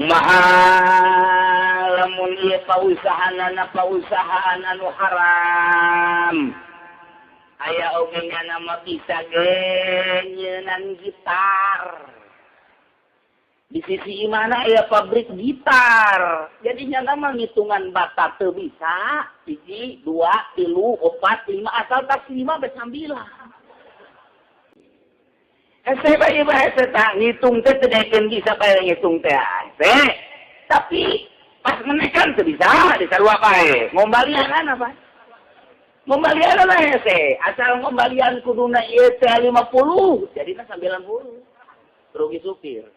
Kumaha lamun ieu pausahaanana pausahaan anu haram? Aya oge nyana mah bisa ge nyeunan gitar. Di sisi mana aya pabrik gitar. Jadi nyana mah ngitungan bata teu bisa. 1, 2, 3, 4, 5, asal tas 5 bees sambilan. Hese bae bae teh ngitung teh teu daekeun bisa bae ngitung teh. Hese. Tapi pas menekan teu bisa disarua bae. Ngombalian apa? Ngombalian lah hese. Asal ngombalian kuduna ieu teh 50, jadina 90. Rugi supir.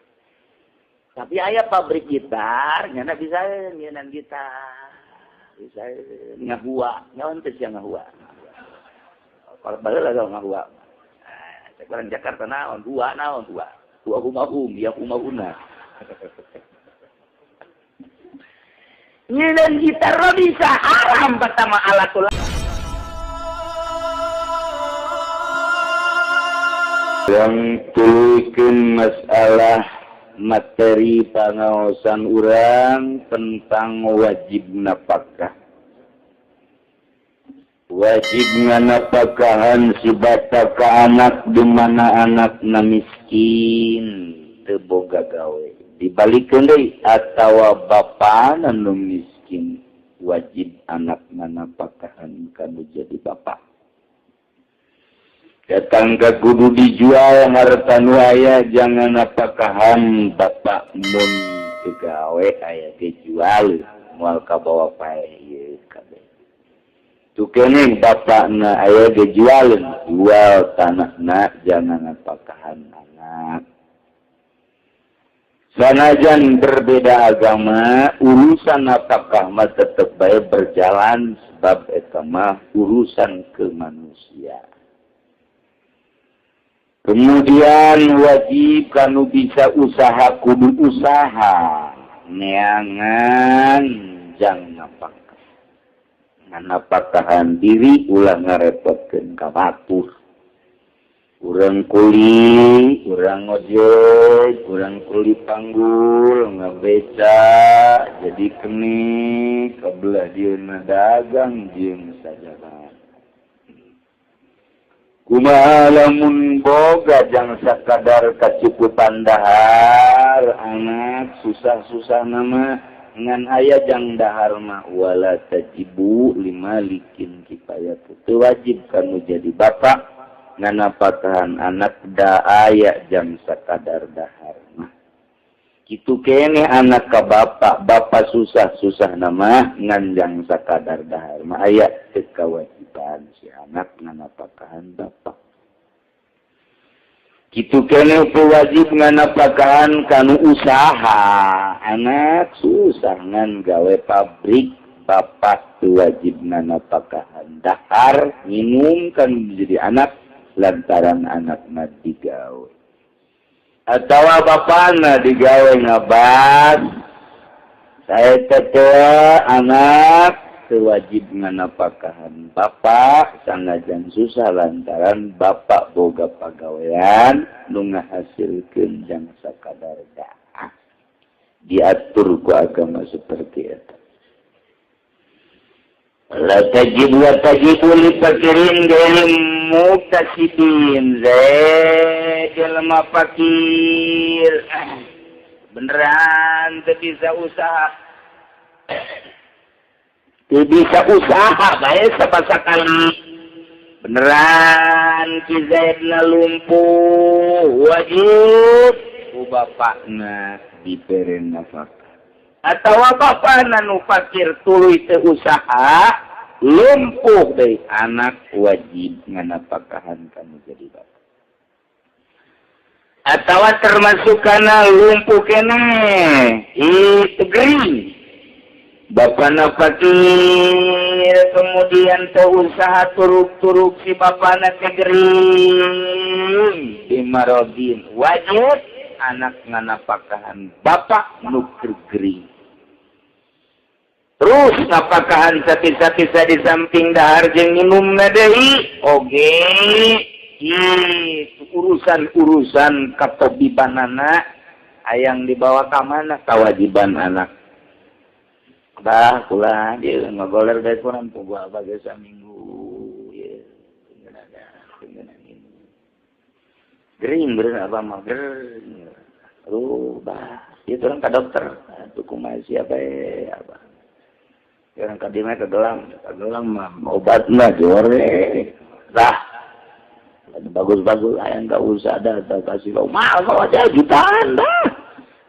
Tapi aya pabrik gitar, nyana bisa nyeunan gitar. Bisa ngahua, nyaon teh sia ngahua. Kalau baheula ngahua. Cek orang Jakarta naon, dua naon, dua. Dua humahum, ya humahuna. Nyeunan gitar bisa haram pertama alatul. Yang tuluykeun masalah materi pangaosan urang tentang wajib nafkah. Wajib nganapakahan si bapa ka anak di mana anakna miskin teu boga gawe. Dibalikeun deui atawa bapana nu miskin wajib anak nganapakahan kanu jadi bapa. Datang ke kudu dijual harta nu aya jangan napakahan bapak mun teu gawe aya dijual moal kabawa paeh ieu kabeh. Tukening bapakna aya dijualin, jual tanahna jangan napakahan anak. Sanajan berbeda agama, urusan napakah mah tetep bae berjalan sebab eta mah urusan kemanusiaan. Kemudian wajib kanu bisa usaha kudu usaha neangan jang napakah. Nganapakahan diri ulah ngarepotkeun ka batur. Urang kuli, urang ngojek, urang kuli panggul, ngabeca, jadi keni kabelah dieuna dagang jeung sajabana. Kumaha lamun boga jang sakadar kacukupan dahar anak susah-susah nama ngan aya jang dahar mah wala tajibu limalikin kifayat teu wajib kanu jadi bapak nganapakahan anak da aya jang sakadar dahar mah. Kitu keneh anak ka bapak, bapak susah-susah nama ngan jang sakadar dahar mah aya teu kawajiban si anak nganapakahan bapak. Kitu keneh wajib nganapakahan kanu usaha, anak susah ngan gawe pabrik, bapak teu wajib nganapakahan dahar minum kan jadi anak lantaran anakna digawe. Atawa bapana digawe ngabas, saya teh anak wajib nganapakahan bapak sanajan susah lantaran bapak boga pagawean nu ngahasilkeun jang sakadar daah. Diatur ku agama seperti eta. La tajib wa tajibu li fakirin ghairi muktasibin. Jelema fakir beneran teu bisa usaha. Teu bisa usaha bae sapasakali. Beneran ki Zaidna lumpuh wajib ku bapakna dibere nafkah. Atawa bapakna nu fakir tuluy teu usaha lumpuh deui anak wajib nganapakahan kanu jadi bapak. Atawa termasuk kana lumpuh keneh itu gering. Bapana fakir kemudian teu usaha turuk-turuk si bapana teh gering bimarodin wajib anak nganapakahan bapak nu gering. Terus napakahan sapi-sapi di samping dahar jeung minumna deui oge urusan-urusan katobibanana Hayang dibawa ka mana kewajiban anak. Bah, kula dia ngagoler bae kurang puguh abah ge saminggu ieu. Gering bener abah mah gering. Aduh, bah, ieu urang ka dokter. Atuh kumaha siapa abah. Orang ka dieu mah ka gelang mah obatna jore. Lah, bagus-bagus aya enggak usah ada kasih kau mahal kau aja jutaan dah.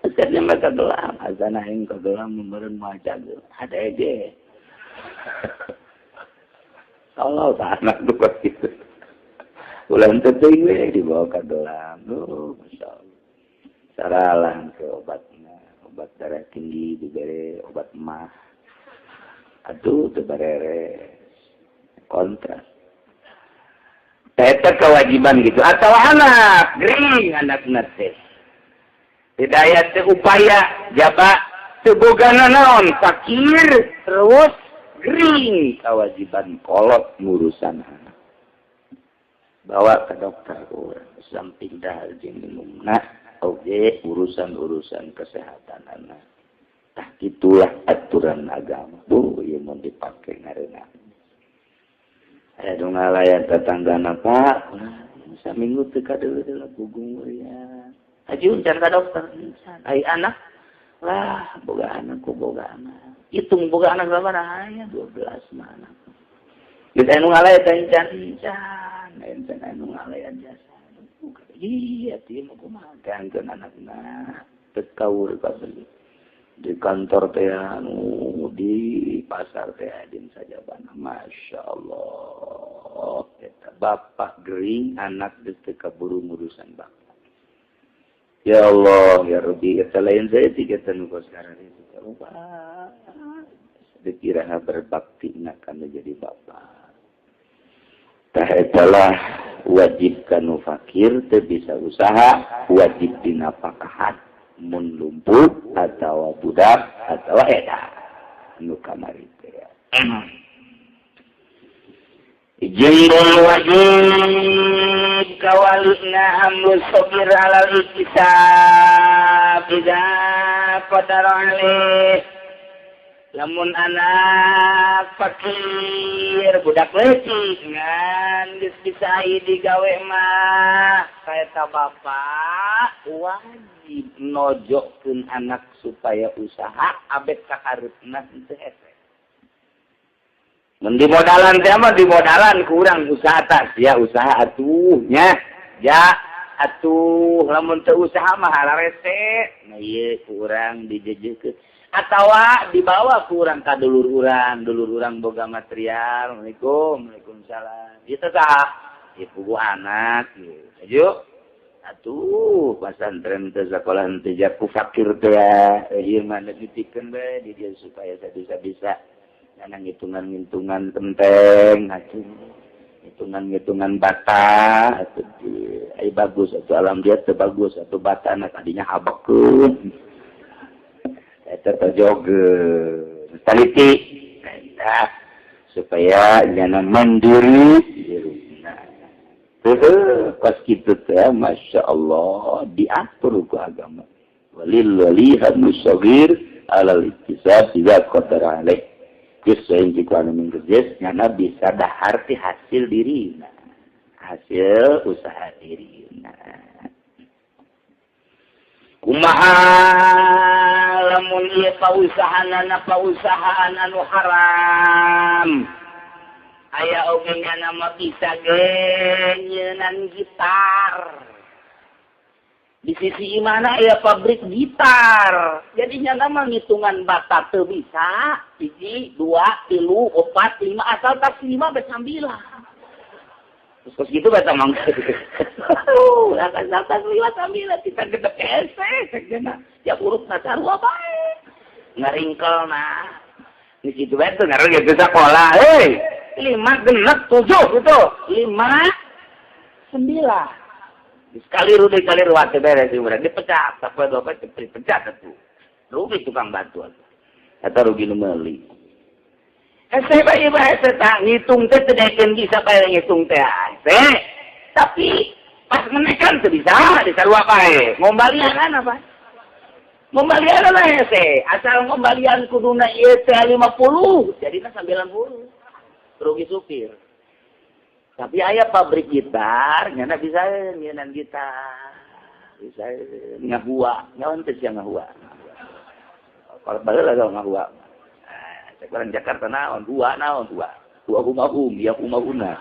Akhirnya mereka gelang, azana aing ka gelang memberen maca ada aja. Allah anak tuh gitu. Ulah teuing we dibawa ka gelang. Duh, Masya Allah. Saralah ke obatna, obat darah tinggi dibere obat mah. Aduh, teu beres. Kontra. Eta kewajiban gitu. Atau anak, gering anak teh. Tidak aya teu upaya jaba teu boga naon, fakir terus gering, kewajiban kolot ngurusan anak. Bawa ke dokter urang samping dahar jeung minumna oge urusan-urusan kesehatan anak. Tah, itulah aturan agama. Bu, ieu mun dipake ngareuna. Aya nu ngalayan tetanggana, Pak. Saminggu teu kadeuleu pugung ya. Haji encan ka dokter encan. Ai anak lah boga anak ku boga anak. Hitung boga anak sabaraha aya 12 mah anak. Geus aya nu ngalayan teh encan encan. Encan aya nu ngalayan jasa. Iya, teh mah kumaha teh anakna teu kaur kabeli. Di kantor teh anu di pasar teh din saja bana, Masya Allah, eta bapak gering, anak geus teu kaburu ngurusan bapak. Ya Allah ya Rabbi, eta lain saya tiga nu sekarang itu lupa dikira berbakti akan menjadi bapak. Tah, etalah wajib kanu fakir teu bisa usaha, wajib dinafkahan mun lumpuh atau budak atau eta nu kamari teh. Jeung wajib kawalina hamlu shogir alal iktisab idza qadara alaih. Lamun anak fakir, budak leutik ngan geus bisa digawe mah, kaeta bapak wajib nojokkeun anak supaya usaha abet ka hareupna teu hese. Mun di modalan teh mah di modalan kurang usaha tas ya usaha atuh nya ya atuh, lamun teu usaha mah hararese. Nah, ieu kurang dijejekeun atawa dibawa kurang ka dulur urang, dulur urang boga material. Assalamualaikum, waalaikumsalam, ieu teh saha ieu? Puguh anak ieu. Ayo atuh pasantren teh, sekolah teh, ku fakir teh ieu mah dititipkeun bae di dia supaya saya bisa-bisa karena ngitungan-ngitungan kenteng atuh, hitungan-hitungan bata atuh di ai bagus atuh, alam dia teu bagus atuh bata na tadinya habekeun eta terjoge teliti nah, supaya jangan mandiri di rumah. Pas gitu teh, Masya Allah, diatur ku agama. Walil wali hamlu shogir alal iktisab idza qadara alaih. Geus lain ku anu minggu nyana bisa dahar ti hasil diri, hasil usaha diri. Kumaha lamun ieu pausahaan pausahaan anu haram? Aya oge nyana mah bisa ge nyeunan gitar. Di sisi mana ya pabrik gitar, jadi nyana mah ngitungan bata teu bisa, hiji, dua, tilu, opat, lima, asal tas lima bet sambilan. Terus kos gitu bata mang asal tas lima sambilan kita gede hese cek ya urut na sarua bae ngaringkel. Nah, di situ bae tuh ngaruh gitu sekolah, hei, lima genep tujuh gitu, lima sembilan sekali rugi kali ruwat beres urang dipecat apa dua apa dipecat tuh, rugi tukang batu atau rugi nu meuli. Hese bae bae hese tak ngitung teh teu daekeun bisa bae ngitung teh hese, tapi pas menekan teu bisa di sarua bae ngombalian apa. Ngembalian lah hese, asal ngembalian kuduna ieu teh 50, jadina 90. Rugi supir. Tapi aya pabrik gitar, nyana bisa nyeunaan gitar. Bisa ngahua, nyaon teh sia ngahua. Kalau baheula lah ngahua. Cek orang Jakarta naon, hua naon hua. Hua humahum, ya humahuna.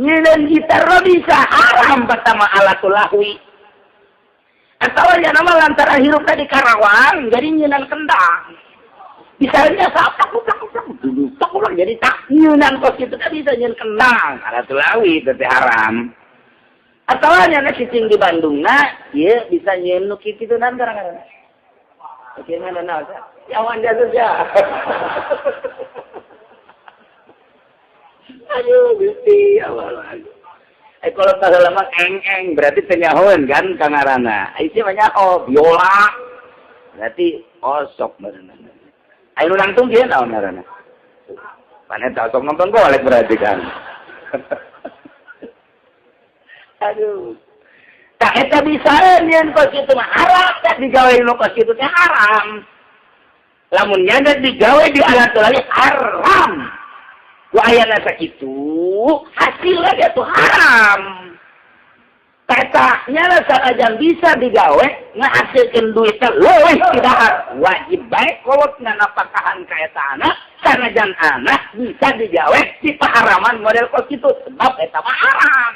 Nyeunaan gitar bisa haram pertama alatul lahwi. Atau ya nama lantaran hirupna di Karawang, jadi nyeunaan kendang. Misalnya sapak uplak uplak uplak uplak jadi tak nyeunan kos kitu teh bisa nyeun kendang, alatul lahwi teh haram. Atau nyana cicing di Bandung na, ieu bisa nyeun nu kitu nan gara-gara. Oke, mana naon? Ya wan jasus ya. Aduh, Gusti, awal. Kalau baheula mah eng-eng berarti teu nyahoeun kan ka ngaranna. Ai sih mah nyaho biola. Berarti osok meureun. Ai nu nangtung kieu naon ngaranna? Pan eta osok nonton golek berarti kan. Aduh. Tak eta bisa nyeun kos kitu mah haram teh digawe nu kos kitu teh haram. Lamun nyana digawe di alat lagi haram. Ku ayana sakitu hasilna dia tuh haram. Petanya sanajan bisa digawe ngahasilkeun duitna leuwih ti dahar. Wajib bae kolot nganapakahan ka eta anak sanajan anak bisa digawe di paharaman model kos kitu sebab eta mah haram.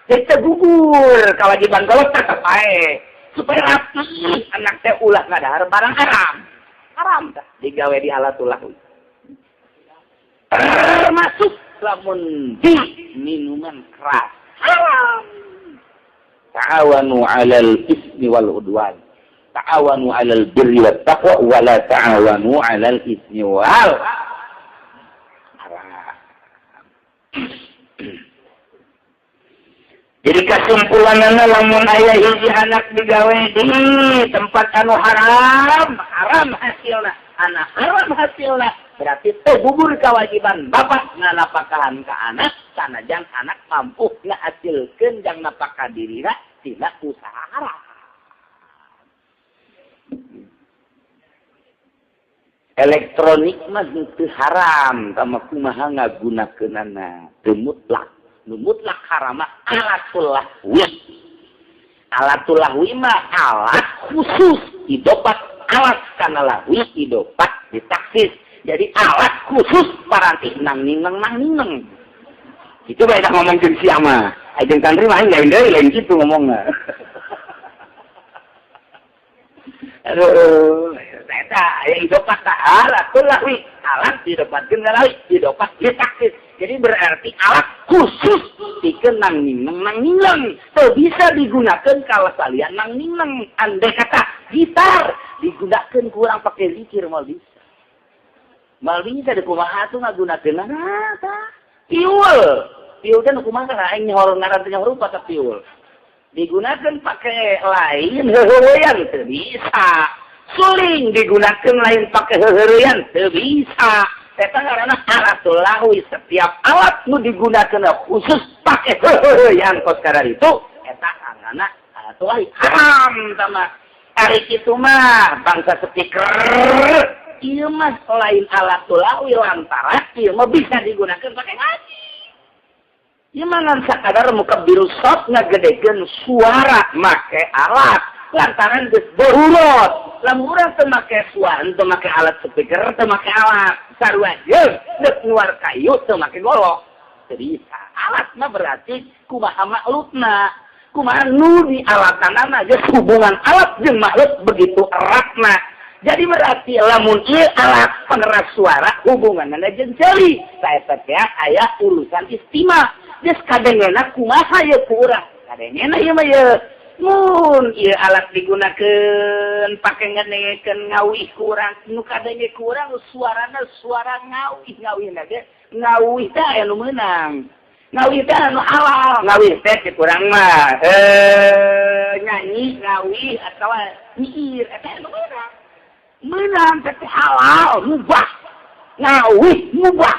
Jadi gugur kewajiban kolot tetep bae supaya rapi anak teh ulah ngadahar barang haram. Haram tah digawe di alatul lahwi. Termasuk lamun di minuman keras haram. Ta'awanu 'alal ismi wal 'udwan, ta'awanu 'alal birri wat taqwa, wa la ta'awanu 'alal ismi wal haram. Jadi kesimpulanna lamun aya hiji anak digawe di tempat anu haram, haram hasilna, anak haram hasilna, berarti teu gugur kewajiban bapak nganapakahan ka anak, sanajan anak mampu ngahasilkeun jang napakah dirina tina usaha haram. Elektronik mah teu haram, tama kumaha ngagunakeunana, teu mutlak. Nu mutlak haram mah alatul lahwi. Alatul lahwi mah alat khusus idopat alat kana lahwi idopat ditaksis. Jadi alat khusus paranti nang nineng nang nineng. Itu bae dah ngomong jeung sia mah. Ai jeung santri mah lain deui lain kitu ngomongna. Aduh, eta aya idopat ta alatul lahwi, alat didopatkeun ka lahwi, idopat ditaksis. Jadi berarti alat khusus pikeun nang nineng nang nineng. Teu bisa digunakeun kalau salian nang nineng. Andai kata gitar digunakeun kurang pakai zikir moal bisa. Mal bisa di kumaha tuh ngagunakeun tah. Piul. Piul teh nu kumaha aing nyaho ngaran teh nyaho rupa ka piul. Digunakeun pakai lain heuheurean teu bisa. Suling digunakeun lain pakai heuheurean teu bisa. Eta ngaranna alatul lahwi, setiap alat nu digunakeun khusus pakai heuheurean kos kararitu eta ngaranna alatul lahwi. Haram sama. Ari kitu mah bangsa speaker ieu mah lain alatul lahwi lantaran ieu mah bisa digunakeun pakai ngaji. Ieu mah ngan sakadar mukabbiru shot ngagedekeun suara make alat lantaran geus darurat. Lamun urang teu make suara, teu make alat speaker, teu make alat sarua jeung deuk nguar kayu teu make golok. Teu bisa. Alat mah berarti kumaha maklutna, kumaha nu di alatanana geus hubungan alat jeung makhluk begitu eratna. Jadi berarti lamun ieu alat pengeras suara hubunganna jeung ceuli. Saeta teh aya urusan istima. Geus kadengena kumaha ieu ku urang? Kadengena ieu mah ieu. Mun ieu alat digunakeun pake ngedengekeun ngawih ku urang, nu kadenge ku urang suarana suara ngawih, ngawihna ge ngawih teh aya nu meunang. Ngawih teh anu halal, ngawih teh cek urang mah nyanyi ngawih atawa nyiir eta anu meunang. Meunang teh halal, mubah. Ngawih mubah.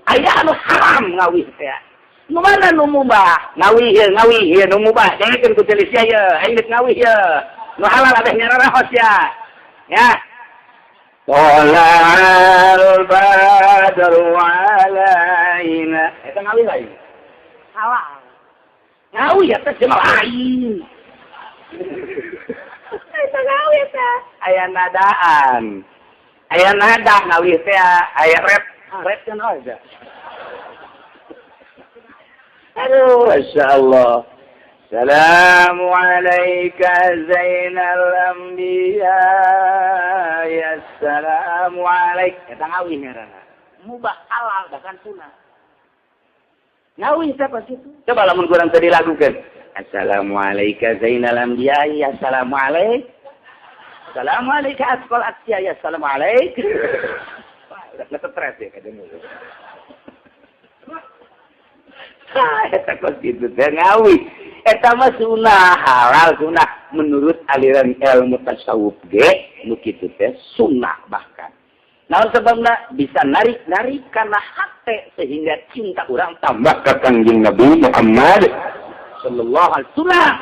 Aya anu haram ngawih teh. Nu mana nu mubah? Ngawih ieu, ngawih ieu nu mubah. Dengekeun ku tulis ya ieu, aing geus ngawih ieu. Nu halal abeh nyararahos ya. Ya. Tola'al badru alaina. Eta ngawih lain. Halal. Ngawih eta mah lain. Eta ngawih teh. Aya nadaan. Aya nada ngawih teh aya rap. Rap kan aja. Aduh, Masya Allah. Assalamu alaika zainal anbiya. Ya assalamu alaik. Eta ngawih ngaranna. Mubah halal bahkan sunah. Ngawih siapa situ? Coba lamun kurang tadi lagukan. Assalamualaikum zainal anbiya. Ya assalamualaikum. Assalamualaikum asqal atsiya. Ya assalamualaikum. Wah, udah stres ya kadang. Eta kos kitu teh ngawih. Eta mah sunah halal sunah menurut aliran ilmu tasawuf ge nu kitu teh sunah bahkan. Naon sebabna bisa narik-narik karena hate sehingga cinta urang tambah ka Kangjeng Nabi Muhammad sallallahu alaihi wasallam.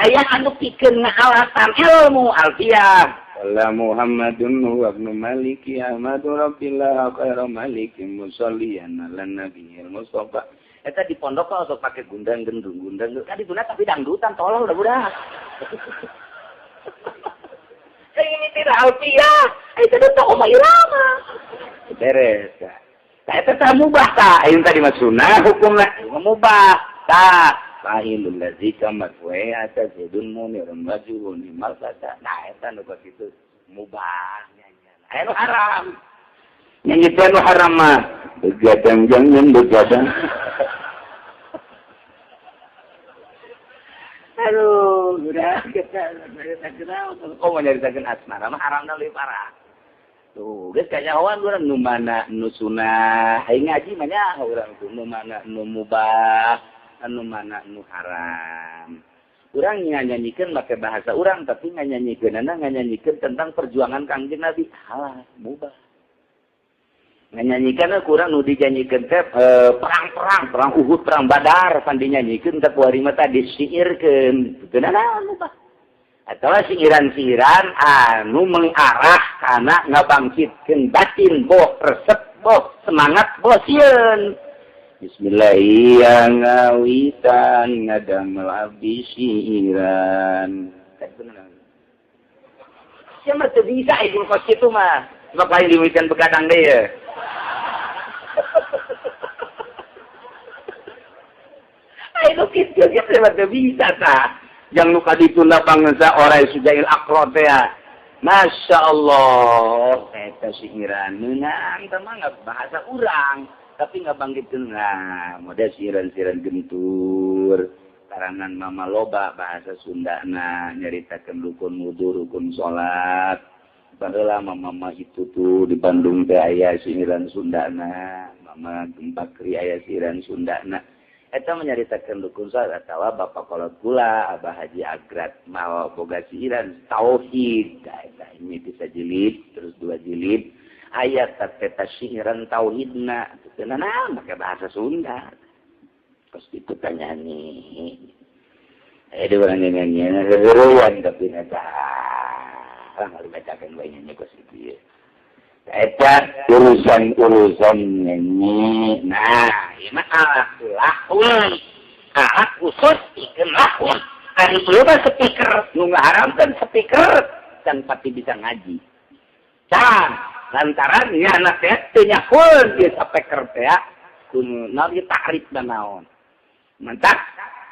Aya anu pikeun ngalasan ilmu alfiah. Wala Muhammadun huwa ibnu Maliki Ahmadu Rabbillah khairu malikin musalliyan ala nabiyil Mustafa. Eta di pondok kok sok pake gundang gendung gundang. Tadi guna tapi dangdutan tolol udah budak. Ini tidak alfiah. Itu tuh Oma Irama. Beres. Tah eta tah mubah tah. Ayeuna tadi mah sunah hukumna mubah. Tah fa'ilul ladzi kamat wa atazidun munirun wajhun malfata. Nah eta nu kitu mubah nyanyian. Aya nu haram. Nyanyi teh nu haram mah begadang jangan begadang. Aduh, udah kita kenal. Oh, mau nyaritakeun asmara mah haramna leuwih parah. Tuh, geus kanyahoan urang nu mana nu sunah, aing ngaji mah nya urang tuh nu mana nu mubah, anu mana nu haram. Urang nganyanyikeun make bahasa urang tapi nganyanyikeunana nganyanyikeun tentang perjuangan Kangjeng Nabi. Halah, mubah. Nyanyikan kurang nu dijanyikeun teh perang-perang, perang Uhud, perang Badar, pan dinyanyikeun teh kuari mah teh disiirkeun. Teu naon mubah. Atawa siiran-siiran anu mengarah kana ngabangkitkeun batin boh resep boh semangat boh sieun. Bismillahirrahmanirrahim ngawitan ngadamel abdi siiran. Sia mah teu bisa ieu kos kitu mah. Sebab lain diwitan begadang deui ya. Ayo kitu ge teu bisa tah. Yang nu kadituna bangsa orai sujail aqra teh. Masya Allah, eta siiran meunang teh mah bahasa urang, tapi ngabangkitkeun nah, model siiran-siiran gentur. Karangan mama loba bahasa Sundana nyaritakeun rukun wudu, rukun salat. Baheula mama itu tuh di Bandung teh aya siiran Sundana, mama Gempakri aya siiran Sundana. Eta menyaritakeun rukun salat atawa bapak kolot kula Abah Haji Agrat mawa boga siiran tauhid. Eta ini bisa jilid terus dua jilid ayat eta siiran tauhidna teu naon make bahasa Sunda. Terus itu nyanyi. Aya di urang nyanyi heureuyan tapi eta lah dibacakeun bae nyanyi kos kitu ieu. Eta urusan-urusan nyanyi. Nah, ieu mah alat lahwi. Alat khusus pikeun lahwi. Ari ieu mah speaker nu ngaharamkeun speaker can pati bisa ngaji. Can lantaran nya teh teu nyakeun ieu speaker teh kuno naon ieu takrif da naon. Mantak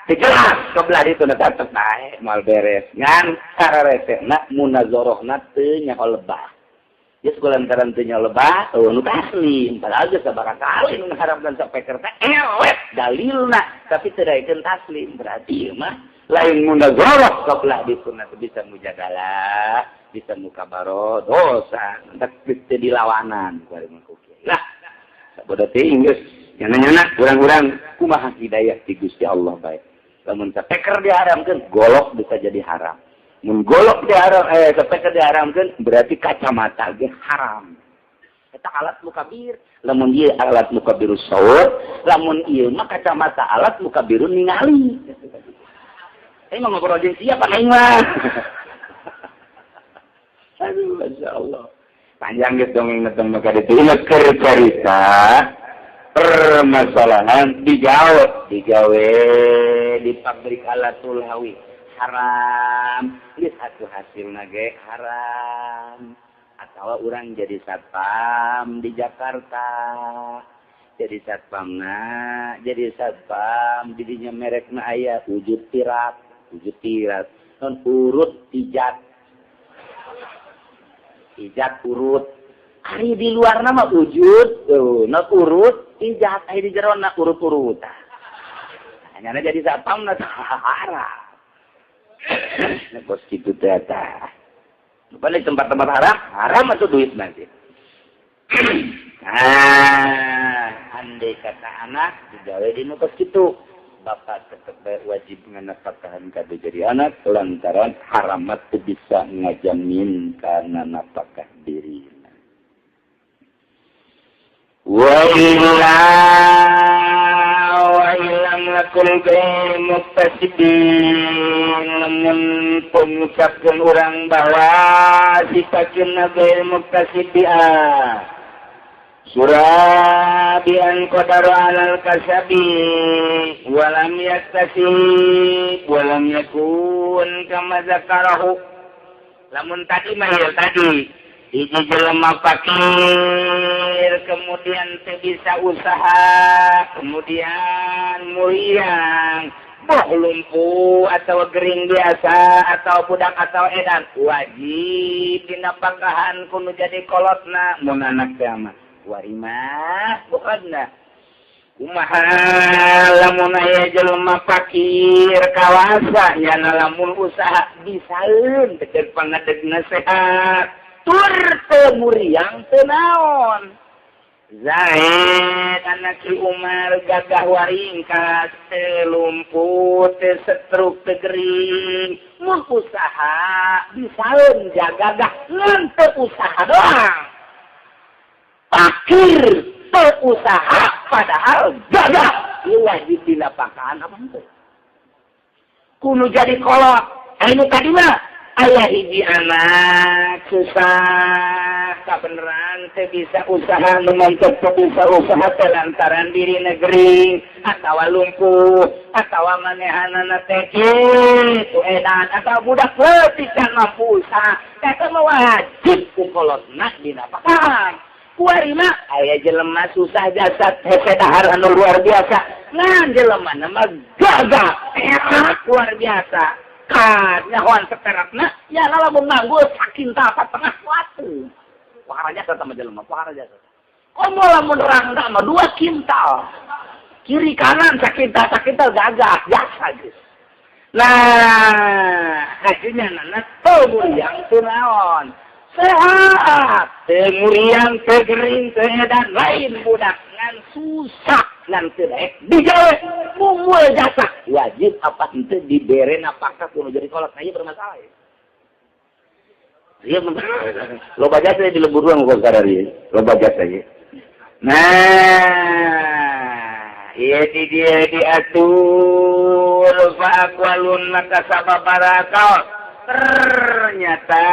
teu jelas kebelah ditu na tetep bae moal beres. Ngan sareresena munazarahna teu nyaho lebah. Geus lantaran teu nyaho lebah, eueuh nu taslim. Padahal geus sabaraha kali nu ngaharamkeun speaker teh elewet dalilna, tapi teu daekeun taslim. Berarti ieu mah lain munazarah kebelah ditu na bisa mujadalah, bisa mukabaro dosa, teu dilawanan ku ari mah ku kiai. Lah, sabodo teuing geus nyana-nyana urang-urang kumaha hidayah ti Gusti Allah bae. Lamun speaker diharamkeun, golok bisa jadi haram. Mun golok diharam, speaker diharamkeun berarti kacamata ge haram. Eta alat mukabir. Lamun ieu alat mukabirus saut, lamun ieu mah kacamata alat mukabirun ningali. Mah ngobrol jeung siapa aing mah. Aduh, Masya Allah. Panjang gitu dongeng tentang maka itu ingat cerita permasalahan digawe digawe di pabrik alatul hawi haram, geus atuh hasilna ge haram. Atau orang jadi satpam di Jakarta, jadi satpam, nah, jadi satpam didinya merekna aya wujud tirat, wujud tirat non urut ijat, ijat urut. Ari di luar nama wujud tuh not urut ijat, ari di jero na urut-urut. Hanya jadi satpam na haram. Nah, bos gitu teh. Balik tempat-tempat haram, haram atau duit nanti. Nah, andai kata anak digawe di nu kitu, bapak tetap wajib nganapakahan kade jadi anak lantaran haramat bisa ngajamin karena napakah diri. Wa illa wa illam lakul ghair muktasibin, lamun pengucapkeun urang bahwa sifatkeun ghair muktasibi surabian qadaru alal kasabi walam yaktasib walam yakun kama zakarahu. Lamun tadi mah ya tadi hiji jelema fakir, kemudian teu bisa usaha, kemudian muriang boh lumpuh atau gering biasa atau budak atau edan, wajib dinapakahan kudu jadi kolotna. Mun anak teh mah warimah bukanna kumaha? Lamun aya jelema fakir kawasa nyana lamun usaha bisaeun, teu pangadegna sehat tur teu muriang teu naon. Zaid anak Ki Umar gagah waringkas, teu lumpuh, teu setruk, teu gering, mun usaha bisaeun jagagah, ngan teu usaha doang. Fakir teu usaha padahal gagah, ieu wajib dinapakahan apa henteu kudu jadi kolot? Anu tadi mah aya hiji anak susah kabeneran teu bisa usaha, nu mantep teu bisa usaha teh lantaran diri negeri atawa lumpuh atawa manehanana teh kitu edan atau budak leutik can mampu usaha, eta mah wajib ku kolotna dinapakahan. Kuari mah aya jelema susah jasad hese dahar anu luar biasa, ngan jelema mah gagah enak luar biasa kan nyahoan seperatna ya. Lamun manggul sakintal tengah watu pohara jasa sama jelema pohara jasa. Komo lamun rangda mah 2 kintal kiri kanan, sakintal sakintal, gagah jasa geus. Nah, hasilnya nana teu muriang teu naon, sehat teu muriang, teu gering, teu edan, lain budak ngan susah ngan teu daek digawe, mumul jasa, wajib apa henteu dibere napakah kudu jadi kolot? Nah, ieu bermasalah ya. Iya, loba jasa di lembur ruang kok sadar ya. Loba jasa ya. Nah, iya di dia diatur fa aqwalun, maka sababaraha kaul. Ternyata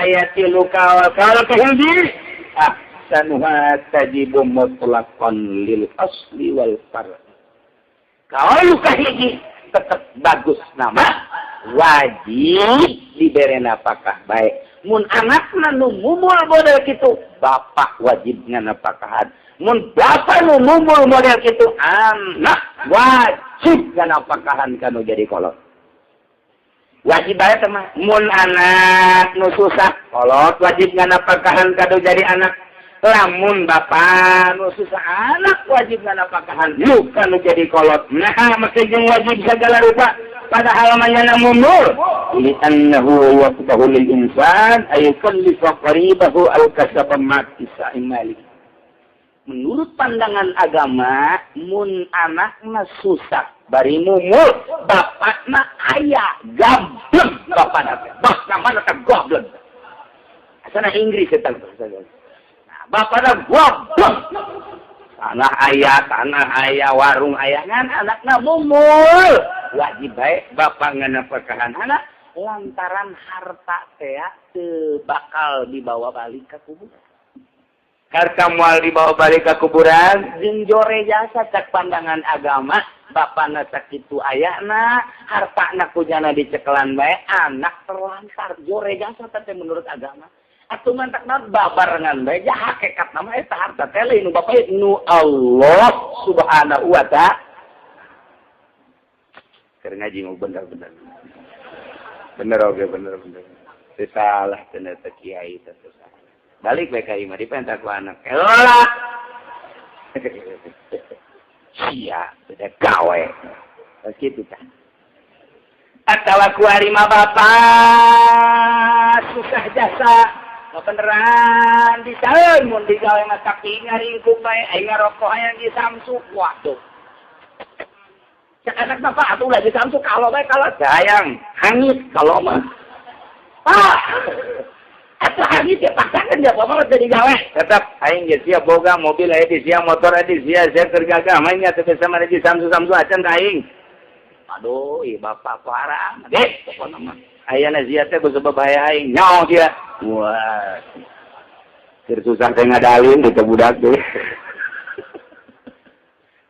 aya tilu kaul. Kaul kahiji, ahsanuha tajibu mutlaqan lil asli wal far. Kaul kahiji tetep bagus nama wajib dibere napakah baik. Mun anakna nu mumul model kitu, bapak wajib nganapakahan. Mun bapak nu mumul model kitu, anak wajib nganapakahan kanu jadi kolot. Wajib bae teh mah. Mun anak nu susah, kolot wajib nganapakahan kanu jadi anak. Lamun bapak nu susah, anak wajib nganapakahan nu kanu jadi kolot. Nah, make jeung wajib segala rupa padahal manyana mundur li annahu yaqbahu lil insan ay yukallifa qaribahu al kasaba ma malik. Menurut pandangan agama, mun anakna susah bari mumul, bapakna aya gablek, bapakna teh bah namana teh goblok asana Inggris eta. Nah, Bapakna goblok. Tanah aya, warung aya ngan anakna mumul. Wajib bae bapak nganapakahan anak lantaran harta teh teu bakal dibawa balik ke kuburan. Harta moal dibawa balik ke kuburan jeung jore jasa cak pandangan agama, bapakna sakitu ayana, hartana kujana dicekelan bae, anak terlantar jore jasa teh menurut agama. Atuh mantakna babarengan bae ja hakikat nama eta harta teh lain nu bapak nu Allah Subhanahu wa ta'ala. Keur ngaji mau bener-bener. Bener oge bener-bener. Teu salah cenah teh kiai teh salah. Balik bae ka imah dipenta ku anak. Elah. Sia, beda gawe. Kitu tah. Atawa ku ari mah bapak susah jasa. Beneran disaeun mun digawe mah saking ngaringkuk bae aing ngarokok hayang di Samsu waduh. Cek anak bapak atuh lah di Samsu kalau bae kalau sayang hangit kalau mah. Pak. Atuh hangit ya paksakeun ya bapak mah teu digawe. Tetep aing ge sia boga mobil aya di sia motor aya di sia sia keur gagah main nya teu bisa mah di Samsu-Samsu acan ka aing. Aduh, ieu bapak parah. Deh, pokona mah. Ayana sia teh ku sebab bahaya aing nyaho dia. Wah. Keur susah teh ngadalin di budak teh.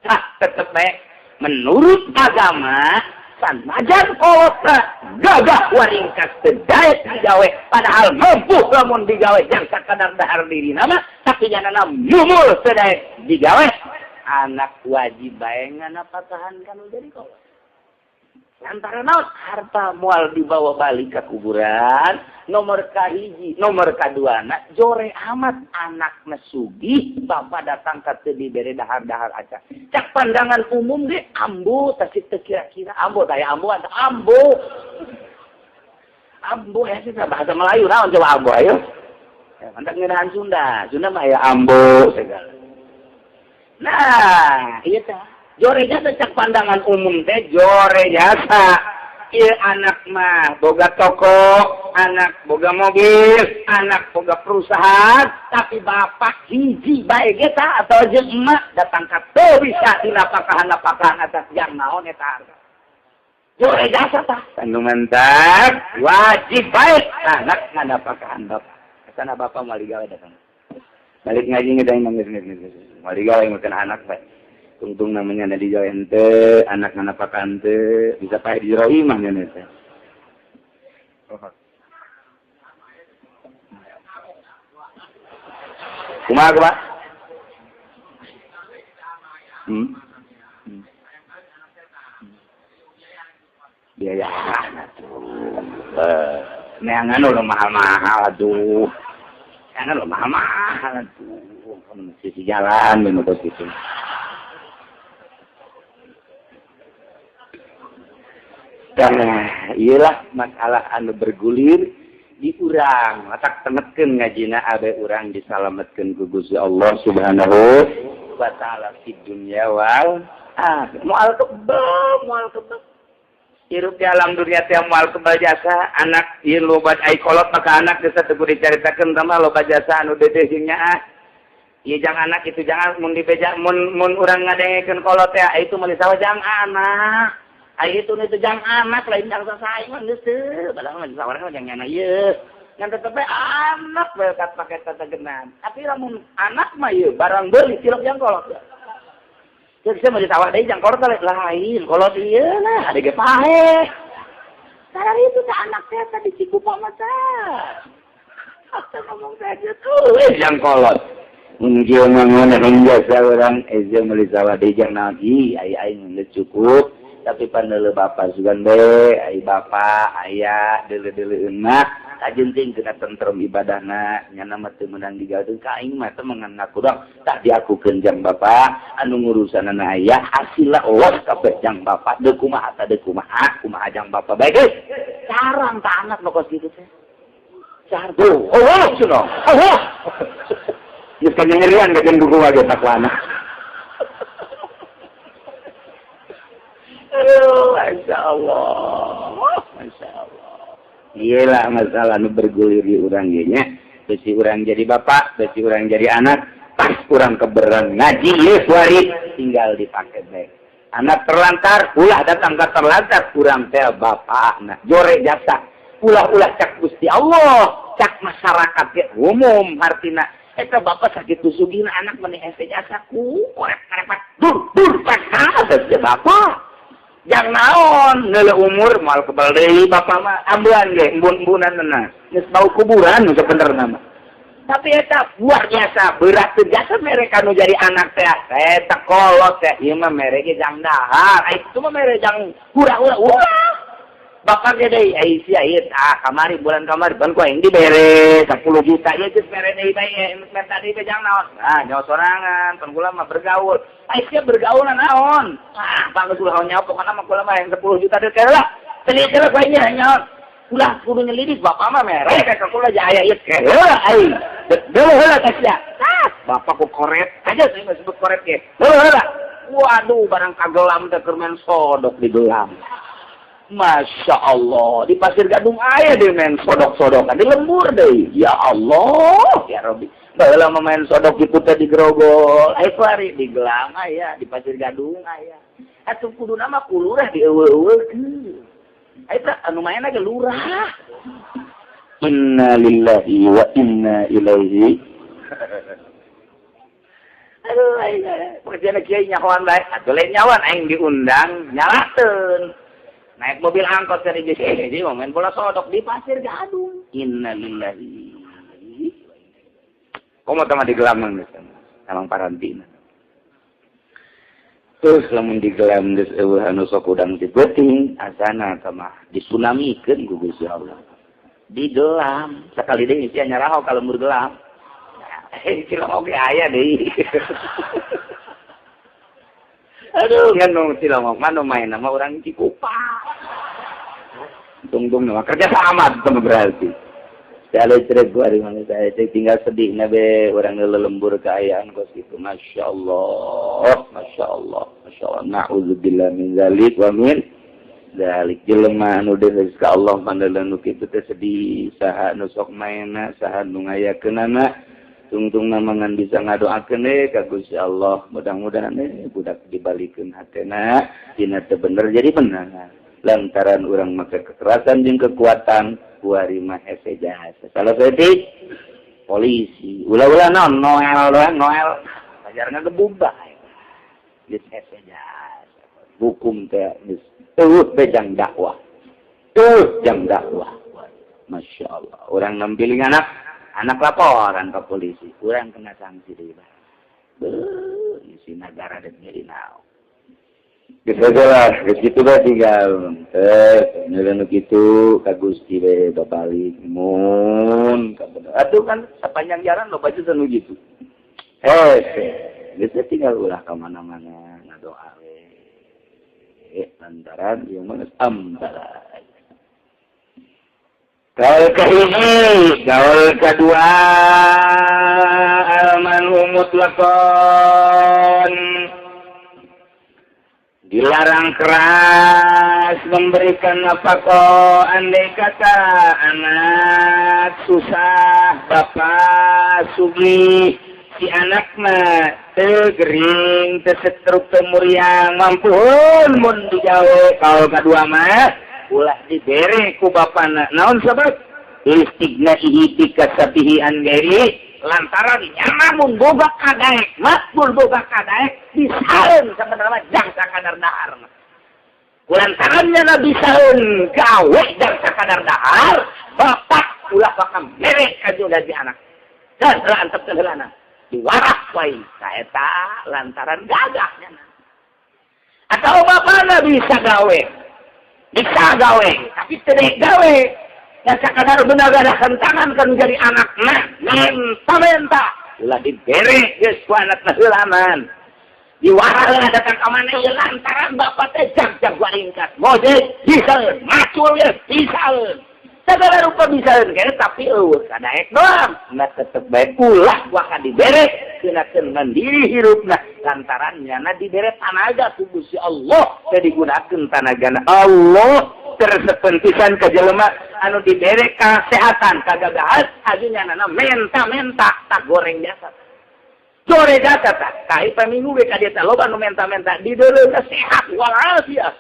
Nah, tetep bae menurut agama sanajan kolotna gagah waringkas teu daek digawe padahal mampu lamun digawe jang sakadar dahar diri nama tapi janana mumul teu daek digawe anak wajib bae nganapakahan kanu jadi kolot. Antara naon harta moal dibawa balik ke kuburan nomor kahiji nomor kaduana jore amat anak sugih bapak datang ka teu dibere dahar-dahar aca cak pandangan umum ge ambu teh teu kira-kira ambu teh ambu ambu ambu ya sih bahasa Melayu naon coba ambu ayo ya, mantap ngeunahan Sunda Sunda mah aya ambu segala nah ieu teh jore jasa cak pandangan umum teh jore jasa ieu anak mah boga toko anak boga mobil anak boga perusahaan tapi bapak hiji bae ge tah atau jeung emak datang ka teu bisa dinapakahan-napakahan atas jang naon eta harta jore jasa tah anu mantap wajib bae anak nganapakahan bapak sana bapak moal digawe datang balik ngaji ngedang nangis nangis moal digawe makan anak bae tungtung namanya na digawe ente anak nganapakan ente bisa paeh di jero imah nya teh. Kumaha Pak? Biaya atuh. Neangan udah mahal-mahal atuh. Neangan udah mahal-mahal atuh. Sisi jalan menurut gitu. Nah, iyalah masalah anu bergulir di urang. Matak tengetkeun ngajina abe urang disalametkeun ku Gusti Allah Subhanahu wa taala di dunya wal akhirah. Moal kebal, moal kebal. Hirup di alam dunia teh moal kebal jasa, anak ieu loba ai kolot maka anak geus teu kudu dicaritakeun tah mah loba jasa anu dedeh jeung nyaah. Ieu jang anak itu jangan mun dibeja mun mun urang ngadengekeun kolot teh itu mah disawah jang anak. Ai itu itu jang anak lain jang sasaing mah geus teu padahal mah disawah mah jang nyana ieu. Ngan tetep bae anak bae kat pake tetegenan. Tapi lamun anak mah ieu barang beuli cilok jang kolot. Jadi saya mau ditawar deui jang kolot lain kolot ieu lah ada ge paeh. Sadar itu teh anak teh tadi cikupa mah teh. Asa ngomong teh kitu jang kolot. Mun kieu mah ngeunah jasa urang eze meuli sawah deui jang naon ih ai aing geus cukup. Tapi pandeuleu bapa sugan bae ai bapa aya deuleu-deuleueun mah kajenting kena tentrem ibadahna nyana mah teu meunang digawe ka aing mah teh ngaku dong tak diakukeun jang bapa anu ngurusanana aya hasilna Allah kabeh jang bapa deuk kumaha ta deuk kumaha kumaha jang bapa bae geus carang ka anak nu kos kitu teh carang oh cenah oh geus kanyerian ka jeung kumaha ge takwana. Aduh, Masya Allah. Masya Allah. Iyalah masalah nu bergulir di urang ge nya. Besi urang jadi bapak, besi urang jadi anak, pas kurang keberan ngaji ieu kuari tinggal dipake bae. Anak terlantar, ulah datang ke terlantar kurang teh bapakna. Jore jasa. Ulah-ulah cak Gusti Allah, cak masyarakat ge umum hartina. Eta bapak sakitu sugihna anak meni hese jasa ku korek karepat dur dur panas ya bapak. Jang naon ngeule umur moal kebal deui bapak mah ambuan ge embun-embunanna. Geus bau kuburan nu sabenerna mah. Tapi eta luar biasa berat teu jasa mere ka nu jadi anak teh. Eta kolot teh ieu mah mere ge jang dahar, ai kitu mah mere jang hura-hura ulah. Bapak ge deui ai sia ieu tah kamari bulan kamari ban ku aing dibere 10 juta ieu geus mere deui bae menta deui jang naon. Ah nyawa sorangan pan kula mah bergaul. Ai sia bergaul naon? Ah bang geus ulah nyawa pokona mah kula mah yang 10 juta deui lah. Teu teu ku aing nya. Ulah kudu nyelidik bapak mah mere ka kula aya ieu heula ai. Deuleu heula ka sia. Ah bapak ku koret aja saya mah sebut koret ge. Deuleu heula. Waduh barang kagelam teh keur main sodok di gelam. Masya Allah, di Pasir Gadung aya deh main sodok-sodokan, di lembur deh. Ya Allah, ya Rabbi. Baheula mah main sodok kitu teh di Grogol, aya kuari di gelam aya, di Pasir Gadung aya. Atuh kuduna mah ku lurah dieuweuh-euweuhkeun. Eta anu main ge lurah. Inna lillahi wa inna ilaihi. Aduh, aing pekerjaan kiai nyahoan bae. Atuh lain nyawan aing diundang nyalakeun. Naik mobil angkot dari jadi mau main bola sodok di Pasir Gadung. Innalillahi. Komo tama di gelamang geus emang parantina. Terus lamun di gelam geus eueuh anu sok udang ti peuting asana mah disunamikeun ku Gusti Allah. Di gelam sakali deui sia nyaraho ka lembur gelam. Cilongok ge aya deui. Aduh, ngan nu Cilongok mah nu main nama urang Cikupa. Tungtung nama kerja sama sama berarti. Saya cerita gua di mana saya tinggal sedih nabe orang lelembur keayaan kos itu. Masya Allah, Masya Allah, Masya Allah. Na'udzubillah min zalik wa min zalik. Jelema anu deui ka Allah pandalan nu kitu teh sedih. Saha nu sok maena, saha nu ngayakeunana. Tungtung nama ngan bisa ngadoakeun ka Gusti Allah. Mudah-mudahan budak dibalikeun hatena dina teu bener jadi bener. Lantaran urang make kekerasan jeung kekuatan kuari mah hese jasa. Salah saeutik polisi. Ulah-ulah naon Noel doang Noel. Pajar ngagebug bae. Geus hese jasa. Hukum teh geus eueuh bejang dakwah. Eueuh jang dakwah. Masya Allah. Urang nempiling anak, anak laporan ke polisi. Urang kena sanksi deui bae. Beuh, isi negara dan jadi naon. Geus lah, geus kitu bae tinggal. Nyeuleuh nu kitu ka Gusti we babalik mun atuh kan sepanjang jalan loba juga nu gitu. Geus tinggal ulah ka mana-mana ngadoa we. Lantaran ieu mah geus ambalan. Kaul kahiji, kaul kedua almanu mutlaqan. Dilarang keras memberikan nafkah andai kata anak susah, bapak sugih, si anak mah teu gering, teu setruk, teu muriang, mampu mun digawe. Kaul kedua mah ulah dibere ku bapana. Naon sebab? Listighnaihi bikasabihi an ghairi, lantaran nyana mun boga kadaek, makbul boga kadaek bisaeun sebenarnya jang sakadar dahar. Lantaran nyana bisaeun gawe jang sakadar dahar, bapak ulah bakal mere ka si anak. Dan heula antep teh heulana. Diwarak wae saeta lantaran gagah nyana. Atau bapakna bisa gawe. Bisa gawe, tapi tidak gawe. Ya sakadar benagadakan tangan kan jadi anak nah menta-menta. Ulah dibere geus ku anakna heulaman. Diwara datang ka mana ieu lantaran bapak teh jag-jag waringkat. Ngojek bisaeun, macul ge bisaeun. Segala rupa bisaeun kene tapi eueuh kadaek doang. Nah tetep bae ulah waka dibere kenakeun mandiri hirupna lantaran nyana dibere tanaga ku Gusti Allah teh digunakeun tanagana Allah. Tersepen pisan ka jelema anu dibere kasehatan kagagahan aju nyanana menta-menta tak goreng jasa. Sore jasa tak kai paminggu ge ka dieu loba nu menta-menta di deuleu sehat walafiat.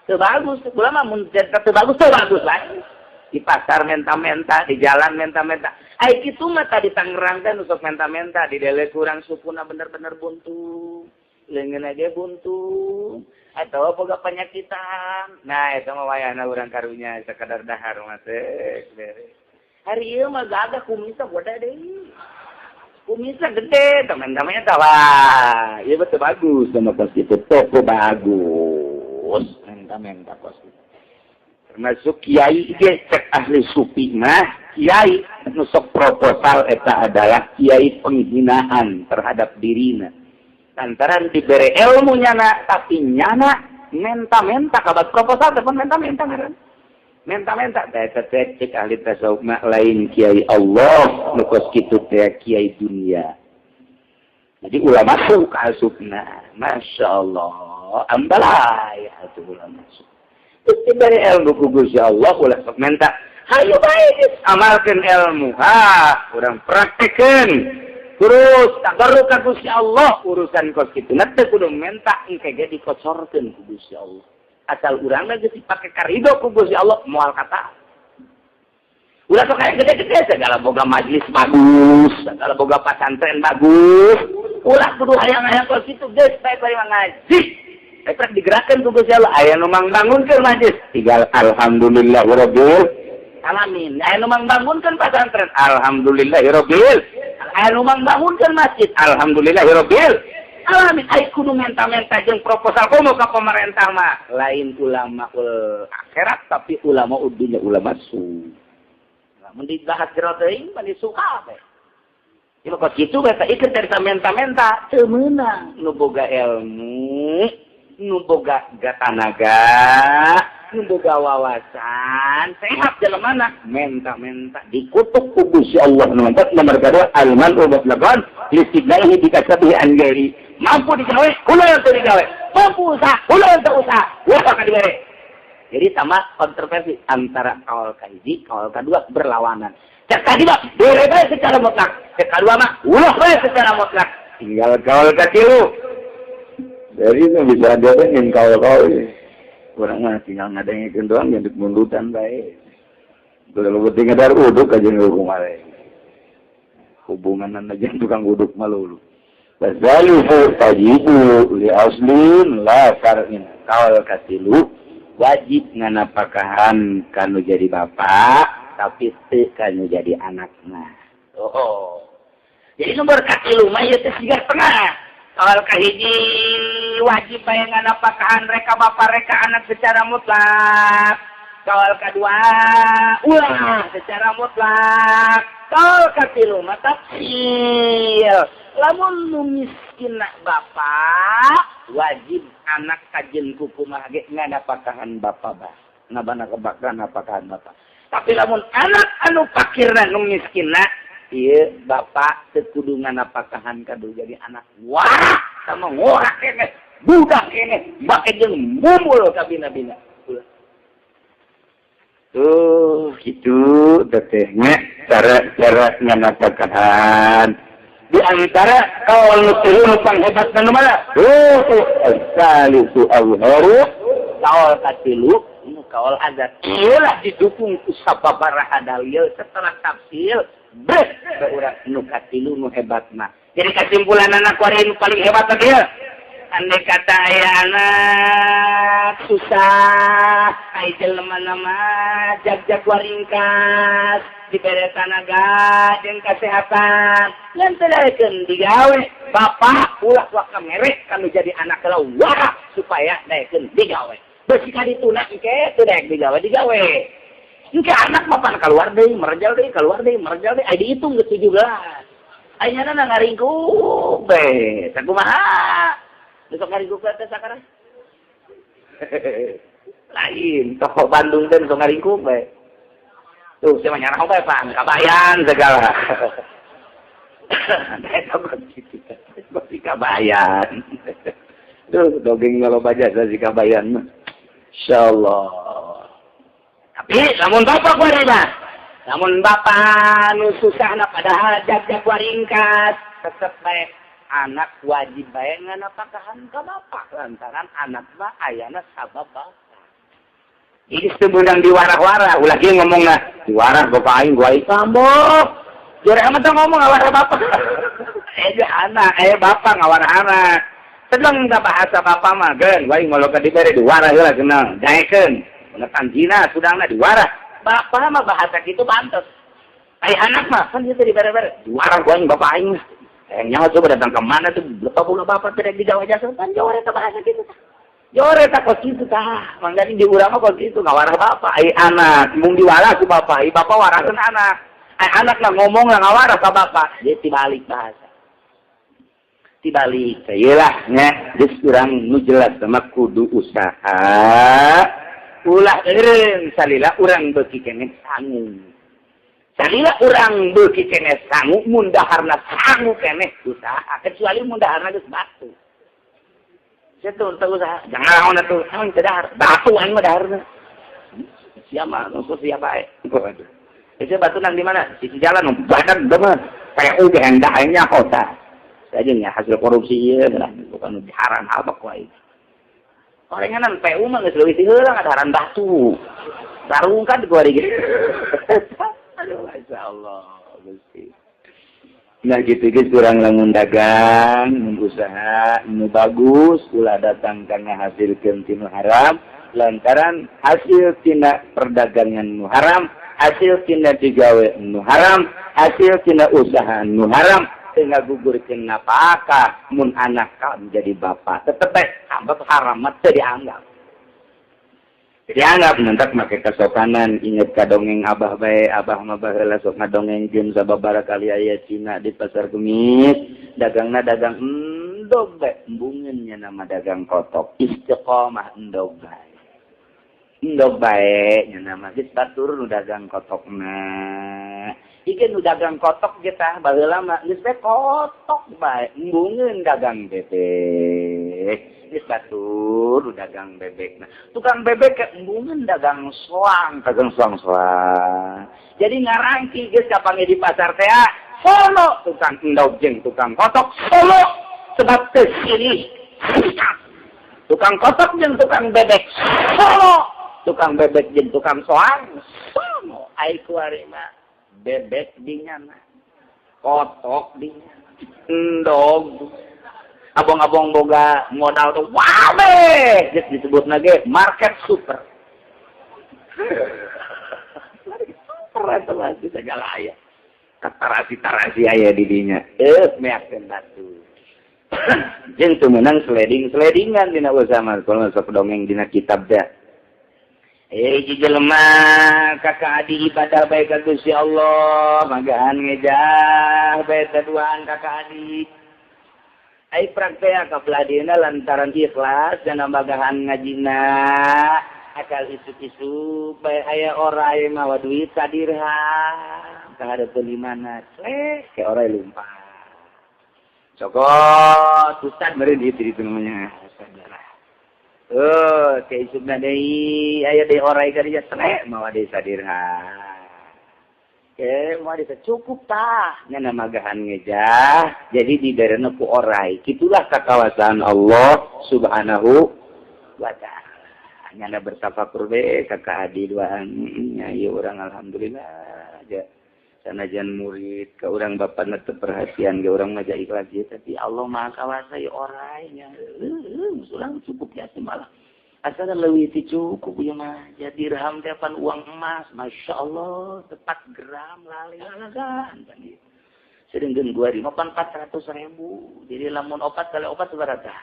Teu bagus, ulah mah mun teu bagus teu bagus lain. Di pasar menta-menta, di jalan menta-menta. Ai kitu mah tadi Tangerang teh nu sok menta-menta di deuleu kurang sukuna bener-bener buntu. Leungeun aja buntu. Atau boga penyakitan. Nah, itu mah wayahna urang karunya sekadar dahar mah teh beres. Hari ieu mah gagah kumisna gede deui. Kumisna gede, teman-temannya tah wah, ieu betul bagus sama kos kitu toko bagus. Menta-menta kos kitu. Termasuk kiai ge cek ahli sufi mah, kiai nu sok proposal eta adalah kiai penghinaan terhadap dirina. Lantaran diberi ilmu nyana tapi nyana menta-menta kabat proposal telepon menta-menta ngaran menta-menta eta teh cek ahli tasawuf mah lain kiai Allah nu kos kitu teh kiai dunia. Jadi ulama tuh kaasupna masyaallah ambalay atuh ulama terus diberi ilmu ku Gusti Allah ulah sok menta hayu bae amalkeun ilmu ha urang praktekeun terus tabarruk ka Gusti Allah urusan kos kitu na teu kudu menta engke ge dikocorkeun ku Gusti Allah asal urang mah geus dipake karido ku Gusti Allah moal kata ulah sok aya gede-gede segala boga majlis bagus segala boga pasantren bagus ulah kudu hayang-hayang kos kitu geus bae bari ngaji rek digerakkeun ku Gusti Allah aya nu mangbangunkeun majlis tinggal alhamdulillahirabbil alamin aya nu mangbangunkeun pasantren alhamdulillahirabbil aya nu mangbangunkeun masjid alhamdulillahirabbil alamin. Ai kudu menta-menta jeung proposal komo ka pemerintah mah lain ulama ul akhirat tapi ulama dunya ulama su. Lamun dibahas jero teuing mah disuka bae. Ieu kos kitu bae teh ikeun dari menta-menta teu meunang nu boga ilmu, nu boga tanaga, nu boga wawasan, sehat jelemana menta-menta dikutuk ku Gusti Allah nu nomor kedua alman mutlaqan listignaihi bikasabihi an ghairi. Mampu digawe, ulah teu digawe. Mampu usaha, ulah teu usaha. Ulah bakal dibere. Jadi sama kontroversi antara kaul kahiji, kaul kedua berlawanan. Cek tadi mah bere bae secara mutlak. Cek kedua mah ulah bae secara mutlak. Tinggal kaul katilu. Dari itu bisa ada yang kaul-kaul. Kurang mah tinggal ngadengikeun doang jadi mundutan bae. Kalau penting ada uduk aja hukum mare. Hubungan aja tukang uduk malu. Bazalifu tajibu li aslin la far'in. Kaul katilu wajib nganapakahan kanu jadi bapak tapi teu kanu jadi anakna. Oh. Jadi nomor katilu mah ieu teh siga tengah. Kaul kahiji wajib bae nganapakahan reka bapak reka anak secara mutlak. Kaul kedua ulah secara mutlak. Kaul katilu mah tafsil. Lamun nu miskin bapak wajib anak kajen kukumaha ge nganapakahan bapak bah. Ngabana kebakan napakahan bapak. Tapi lamun anak anu fakirna nu miskinna ieu bapak teu kudu nganapakahan kadu jadi anak wah sama ngorak keneh budak keneh make jeung mumul ka bina-bina. Tuh gitu tetehnya cara-cara nganapakahan di antara kaul nu tilu panghebat nu mana? Tuh salisu awharu kaul katilu nu kaul azat. Ieulah didukung ku sababaraha dalil setelah tafsir beh urang nu katilu nu hebat mah. Jadi kesimpulan anak kuari nu paling hebat tadi ya. Andai kata aya anak susah, ai jelema nama jag-jag waringkas, dibere tanaga jeung kesehatan, ngan teu daekeun digawe, bapak ulah waka merek kanu jadi anak heula wah supaya daekeun digawe. Beusi ka dituna engke teu daek digawe digawe. Engke anak mah pan keluar deui, merejal deui, keluar deui, merejal deui, ai dihitung geus 17. Ayeuna na ngaringkuk bae, sakumaha? Besok ngaringkuk teh sakarang. Lain, tokoh Bandung teh besok ngaringkuk bae. Tuh, saya mah nyarah bae pan, kabayan segala. Eta mah kitu. Pasti kabayan. Duh, dogeng loba jasa si kabayan mah. Insyaallah. Tapi lamun bapak kuari mah, lamun bapak nu susahna padahal jag-jag waringkas, tetep bae anak wajib bae nganapakahan ka bapak lantaran anak mah ayana sabab bapak. Jadi sebenang diwarah-warah, ulah kieu ngomongna, diwarah bapak aing gua tambok. Jare amat ngomong ngawarah bapak. Anak, bapak ngawarah anak. Sedang da bahasa bapak mah geun, gua aing moloka dibere diwarah heula kenal, daekeun. Pengetan zina sudangna diwarah. Bapak mah bahasa kitu pantes. Ai anak mah kan dia dibere-bere. Diwarah gua aing bapak aing. Nyawa coba datang ke mana tuh, bapak boga bapak tidak digawe jasa, pan jore eta bahasa kitu tah. Jore tak kos kitu tah. Mangga di urang mah kos kitu ngawarah bapak, ai anak mung diwarah ku bapak, ai bapak warahkeun anak. Ai anak lah ngomong lah ngawarah ka bapak, jadi tibalik bahasa. Tibalik, iyalah nya, geus urang nu jelas sama kudu usaha. Ulah eureun salila urang beuki keneh sangu. Salila urang beuki keneh sangu, mun daharna sangu keneh usaha, kecuali mun daharna geus batu. Situ teu usaha, jangan naon atuh, naon teu dahar, batu aing mah daharna. Siapa nu siapa bae. Waduh. Itu batu nang di mana? Sisi jalan badan mah. PU ge hendak aing nyaho tah. Saja hasil korupsi ieu lah, bukan haram apa ku aing. Orenganan PU mah geus leuwih ti heula ngadaharan batu. Sarungkan ku ari ge. Aduh, masya Allah, Gusti. Nah gitu geus urang lamun dagang, mun usaha nu bagus, ulah datang kana hasilkeun tinu haram, lantaran hasil tina perdagangan nu haram, hasil tina digawe nu haram, hasil tina usaha nu haram, teu ngagugurkeun napakah mun anak ka menjadi bapak. Tetep bae anggap haram mah teu dianggap. Dianggap mentak make kesopanan, inget ka dongeng abah bae, abah mah baheula sok ngadongengkeun sababaraha kali aya Cina di pasar Kemis, dagangna dagang endog bae, embungeun nya nama dagang kotok, istiqomah endog bae. Endog bae nya nama geus batur nu dagang kotokna. Ieu nu dagang kotok ge tah baheula mah geus bae kotok bae, embungeun dagang bebek. Geus batur nu dagang bebek. Nah, tukang bebek ke embungeun dagang soang, dagang soang-soang. Jadi ngarangki geus kapanggih di pasar teh solo tukang endog jeung tukang kotok solo sebab teu silih. Tukang kotok jeung tukang bebek solo, tukang bebek jeung tukang soang solo. Ai kuari mah bebek dinyana, kotok dinyana, endog abong-abong boga modal tuh wabe geus disebut ge market super. Market super eta mah segala aya. Katarasi-tarasi aya di dinya. Meakeun batu. Jeung teu meunang seleding-seledingan dina usaha mah kalau sok dongeng dina kitab da. Jelema kakak adi ibadah bae ka Gusti Allah, magahan ngejah bae duaan kakak adi. Ai praktek ka beladina lantaran ikhlas dan magahan ngajina akal isuk-isuk bae aya orai mawa duit sadirham kahareupeun di mana clek ke orai lumpat. Cokot ustad meureun dieu itu namanya. Oh, ke isukna deui aya deui orai ka dieu clek mawa deui sadirham. Ke mau desa cukup tah nya magahan ngejah jadi diberena ku orai. Kitulah kakawasan Allah Subhanahu wa Ta'ala. Nyana bertafakur be kakak adi duaan nya ieu urang alhamdulillah aja. Sanajan murid ke urang bapak teu perhatian ke urang mah ikhlas ieu, tapi Allah Maha Kawasa ieu orai nya. Urang cukup ya malah. Asal leuwih ti cukup ieu mah. Jadi dirham teh pan uang emas, masya Allah, tepat gram lali-lalagan pan ieu. Sedengkeun gua di mah pan 400.000. Jadi lamun opat kali opat sabaraha?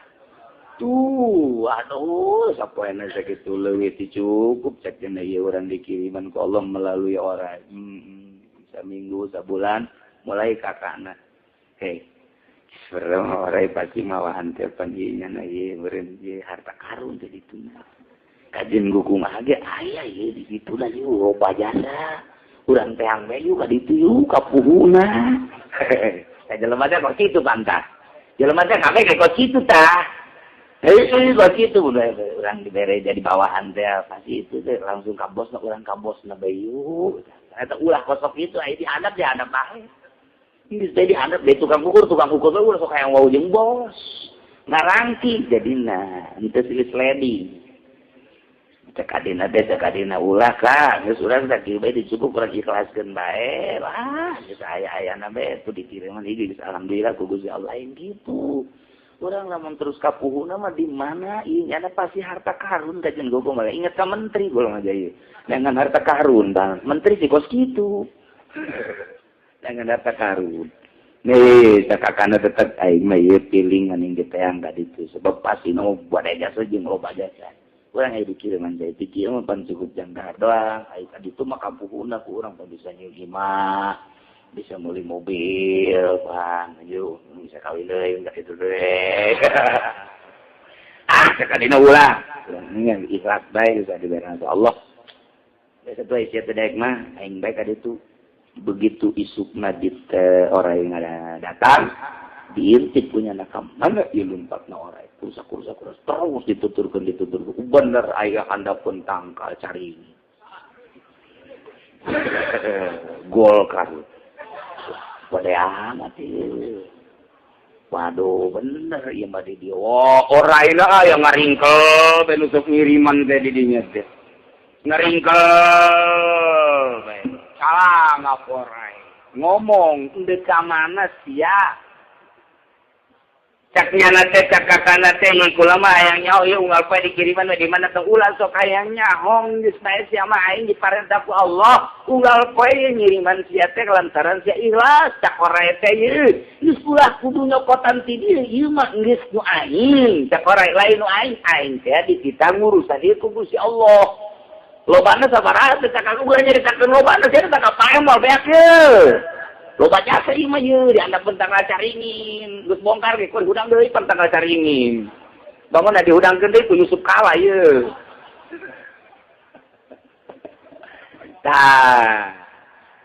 Tuh, aduh, sapoena sakitu leuwih ti cukup cek cenah ieu urang dikiriman ku Allah melalui orang. Saminggu, sabulan mulai kakakna. Hei, sebenarnya orai pasti mawahan teh pan ieu nya ieu meureun ieu harta karun teh dituna. Kajian gua kumaha ge aya ieu di ditu lah ieu loba jasa. Urang teang bae yuk ka ditu yuk ka puhuna. Tah jelema teh kok kitu pantah. Jelema teh kabeh kok kitu tah. Hei, begitu udah orang dibere jadi bawahan teh pasti itu teh langsung ka bos, urang ka bos na bayu. Eta ulah kosok itu aya dihadap dihadap bae. Geus teh dihadap deui tukang ukur teh ulah sok hayang wau jeung bos. Ngarangki jadina, henteu silis ledi. Cek adina teh cek adina ulah ka, geus urang teh kieu bae dicukup urang ikhlaskeun bae. Lah, geus aya-ayana bae tuh dikiriman ieu geus alhamdulillah ku Gusti Allah yang gitu. Urang lamun terus kapuhuna mah di mana ieu nyana pasti harta karun kajian gogo malah inget ka menteri golong aja ieu. Dengan harta karun bang, menteri sih kos kitu. Dengan harta karun. Nih, sakakana tetep aing mah ieu pilingan yang diteang ka ditu sebab pasti nu buat jasa jeung loba jasa. Urang aya dikiriman teh pikir mah pan cukup jangkar doang, ai ka ditu mah kapuhuna ku urang pan bisa nyieun imah, bisa beli mobil, bang, yuk bisa kawin deui enggak itu deui. Ah, sakadina ulah. Urang ikhlas bae geus dibere Allah. Biasa tuh sia teh daek mah aing bae ka ditu. Begitu isukna di orang yang ada datang, diintip punya nakam mana ieu lumpatna orai. Kursa-kursa kursa terus dituturkeun dituturkeun. Bener aya handapun tangkal cari. Golkar. Gede amat ieu. Waduh, bener ieu mah di dieu. Wah, oraina aya ngaringkel teh nu sok ngiriman teh di dinya teh. Ngaringkel bae. Salah ngaporai. Ngomong endek ka mana sia? Cak nyana teh cak kakana teh ieu kula mah hayang nyaho ieu unggal poe dikiriman di mana teh ulah sok hayang nyaho geus bae sia mah aing diparentah ku Allah unggal poe ngiriman sia teh lantaran sia ikhlas cak orai teh ieu geus ulah kudu nyokotan ti dieu ieu mah geus nu aing cak orai lain nu aing aing teh dititah ngurusan ieu ku Gusti Allah lobana sabaraha teh cak aku ulah nyaritakeun lobana sia teh kapae moal beak ye loba jasa ieu mah ieu diandap tanggal caringin geus bongkar ge ku hudang deui pan tanggal caringin bangun dihudangkeun deui ku Yusuf Kala ieu tah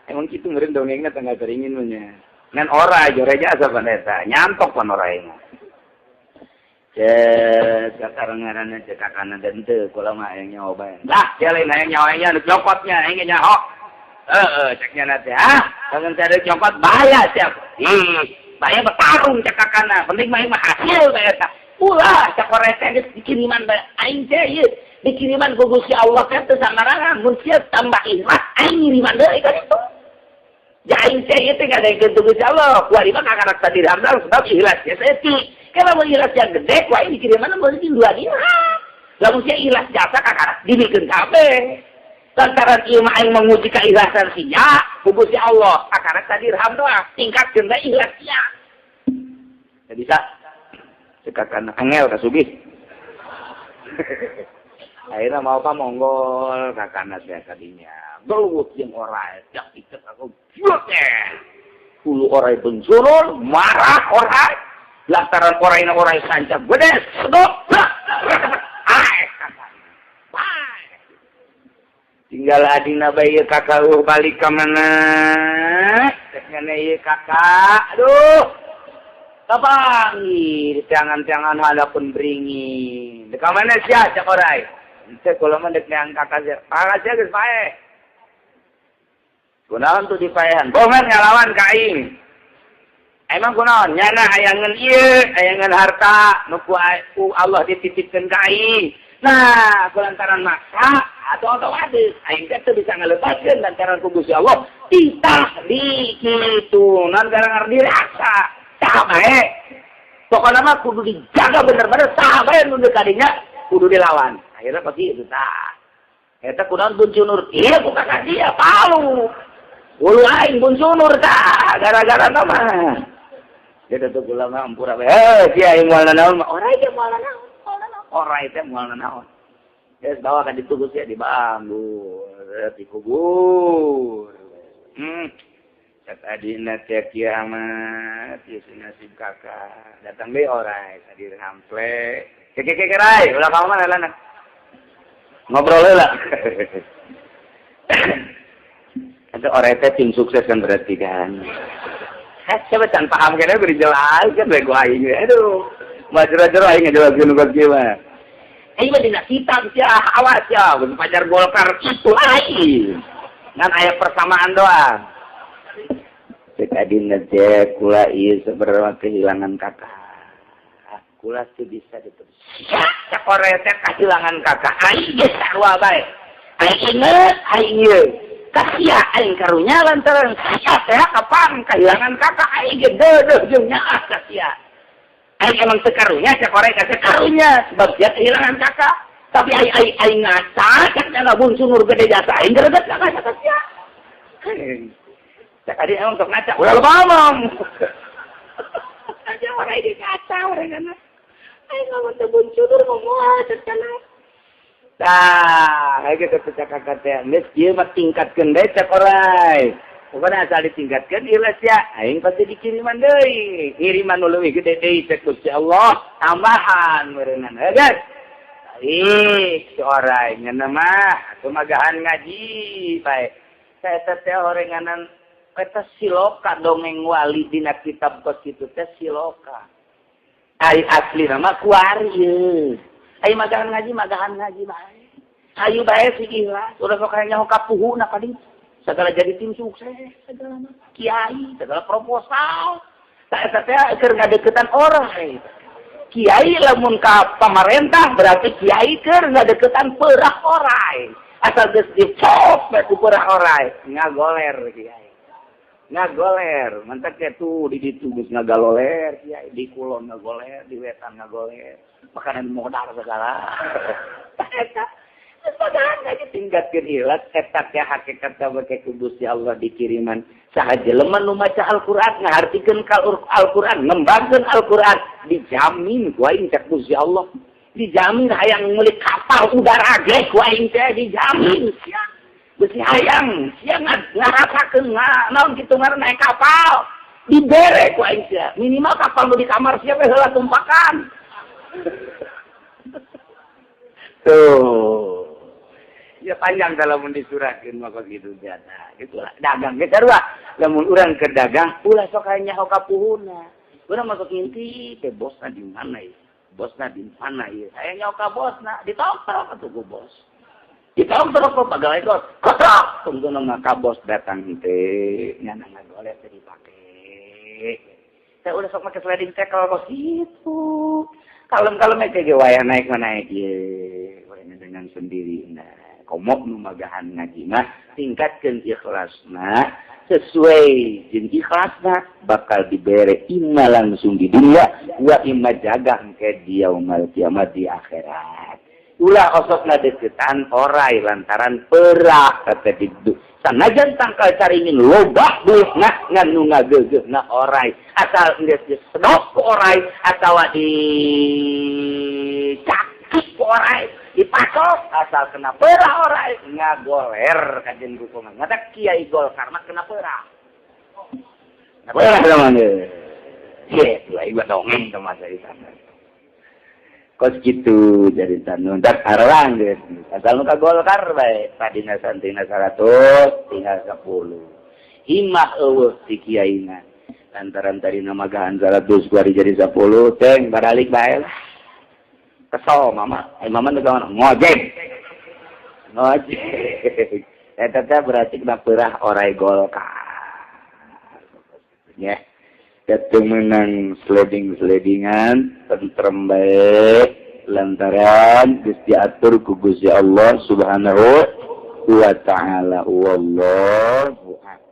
emang kitu meureun dongengna tanggal caringin mah nya ngan ora jore jasa pan eta nyantok pan ora ieu cek sakarang ngaranna cek kakana dan teu kula mah hayang nyaho bae lah sia lain hayang nyaho nya nu cokotnya aing ge nyaho heeh cek nya teh ah kangen teh cokot bahaya siap bahaya bertarung cek kakana penting mah mah hasil bae eta ulah cek ora teh geus dikiriman bae aing teh ieu dikiriman ku Gusti Allah teh teu samarangan mun sia tambah ikhlas aing ngiriman deui ka ditu ja aing teh ieu teh ngadaekeun ku Gusti Allah ku ari mah kakarak sadirham sebab ikhlas nya saeutik kalau mau ikhlas yang gede ku aing dikiriman meuli 2 dirham lamun sia ikhlas jasa kakarak dibikeun kabeh lantaran ieu mah aing menguji keikhlasan sia ku Gusti Allah kakarak sadirham doang tingkatkeun bae ikhlas sia teu bisa cekakan angel ka sugih akhirna mau ka monggol kakana teh kadinya gelut jeung orai jak iket aku teh hulu orai bensurul marah orai lantaran oraina orai sancak gede sedot tinggal adina bae kakak balik ka mana cek ngene ieu kakak aduh kapangi di tiangan-tiangan hadapun beringin dek ka mana sia cek orai teh kula mah dek neang kakak sia kakak sia geus paeh kunaon tuh dipaehan bongan ngalawan ka aing emang kunaon nyana hayangeun ieu hayangeun harta nu ku Allah dititipkeun ka aing nah kulantaran maksa atau otomatis aing teh teu bisa ngalepaskeun lantaran ku Gusti Allah titah di kitu nan gara-gara dirasa saha bae pokona mah kudu dijaga bener-bener saha bae nu deuk kadinya kudu dilawan akhirnya pasti itu tah eta kunaon buncunur ieu ku kakak dia palu hulu aing buncunur tah gara-gara mah dia tetep ulama ampura bae heuh sia aing moal nanaon mah orai ge moal nanaon orai teh moal nanaon geus bawa ka ditu sia dibanggur dikubur cek adina teh kiamat ieu nasib kakak datang deui orai sadirham ple keke rai ulah ka mana lana ngobrol heula Itu orai teh tim sukses kan berarti kan siapa can paham kene beri jelas kan bego aing aduh. Mah jero-jero aing ngajelaskeun nu kieu mah. Aing mah dina kitab sia, awas ya, pajar Golkar kitu lain. Ngan aya persamaan doang. Cek adina teh kula ieu sebenarnya kehilangan kakak. Kula teu bisa diterus. Cek ore teh kehilangan kakak. Aing geus sarua bae. Aing inget aing ieu. Kasia aing karunya lantaran sia teh kapan kehilangan kakak aing ge deudeuh jeung nyaah ka sia. Aing emang teu karunya cek ore teh karunya sebab sia kehilangan kakak. Tapi aing aing aing ngaca cek nya bunsunur gede jasa aing greget ka ka sia. Cek adi emang sok ngaca, ulah loba ngomong. Aja orang ini ngaca orang kana. Aing ngomong teu bunsunur ngomong cek kana. Tah, aing geus teu kakak teh. Geus ieu mah tingkatkeun deui cek orai. Pokoknya asal ditingkatkeun ikhlas ya, aing pasti dikiriman deui. Kiriman nu leuwih gede deui cek Gusti Allah, tambahan meureunana. Heuh, baik, si orai ngeunah mah atuh magahan ngaji bae. Saya teh orenganan eta siloka dongeng wali dina kitab kos kitu teh siloka. Ari asli nama kuari ye. Ayo magahan ngaji bae. Ayo bae si ikhlas, udah sok aya nyaho kapuhuna ka ditu. Segala jadi tim sukses, segala mah kiai, segala proposal. Tak eta teh keur ngadeukeutan orang. Kiai lamun ka pamarentah berarti kiai keur ngadeukeutan peurah orai. Asal geus dicop ku peurah orai, ngagoler kiai. Ngagoler, mantak tuh di ditu geus ngagaloler kiai, di kulon ngagoler, di wetan ngagoler. Makanan modal segala. Eta tingkatkeun ikhlas eta teh hakikat make ku Gusti Allah dikiriman. Saha jelema nu maca Al-Qur'an ngahartikeun ka Al-Qur'an, ngembangkeun Al-Qur'an, dijamin ku aing cek Gusti Allah. Dijamin hayang meuli kapal udara ge ku aing teh dijamin sia. Gusti hayang sia ngarasakeun naon kitu ngaran naik kapal. Dibere ku aing sia. Minimal kapal nu di kamar sia we heula tumpakan. Tuh. Ya panjang kalau mun disurahkeun mah kok kitu jana. Gitulah dagang ge sarua. Lamun urang keur dagang ulah sok aya nyaho ka puhuna. Urang masuk ngintip teh bosna di mana ieu? Bosna di mana ieu? Aya nyaho ka bosna, ditoktrok atuh ku bos. Ditoktrok ku pegawai kos. Kotrok tunggu mah ka bos datang teh nyana ngagoleh teh dipake. Teh ulah sok make sliding tackle kos kitu. Kalem-kalem aja ge wayah naik mah naik ye. Urang dengan sendiri nah. Komok nu magahan ngaji mah tingkatkeun ikhlasna sesuai jeung ikhlasna bakal dibere imma langsung di dunia wa imma jaga engke di yaumul kiamat di akhirat. Ulah osok ngadeukeutan orai lantaran peurah kata ditu. Sanajan tangkal caringin lobah duitna ngan nu ngageugeuhna orai asal geus disedot ku orai atawa dicakik ku orai dipasok asal kena peurah orai ngagoler kajen dukungan. Ngata kiai Golkar mah kena peurah. Kena peurah zaman ge. Ye, ieu dongeng teh masa di sana. Kos kitu jadi tanu dak arang geus. Asal nu ka Golkar bae tadina santina 100 tinggal 10. Imah eueuh si kiaina. Lantaran tadina magahan 100 kuari jadi 10 teng baralik bae lah. Kesel mama, mama teh kumaha? Ngojek. Ngojek. Eta teh berarti kena peurah orai Golkar. Ya. Teu meunang sliding-slidingan tentrem bae lantaran geus diatur ku Gusti Allah Subhanahu wa taala. Wallahu a'lam.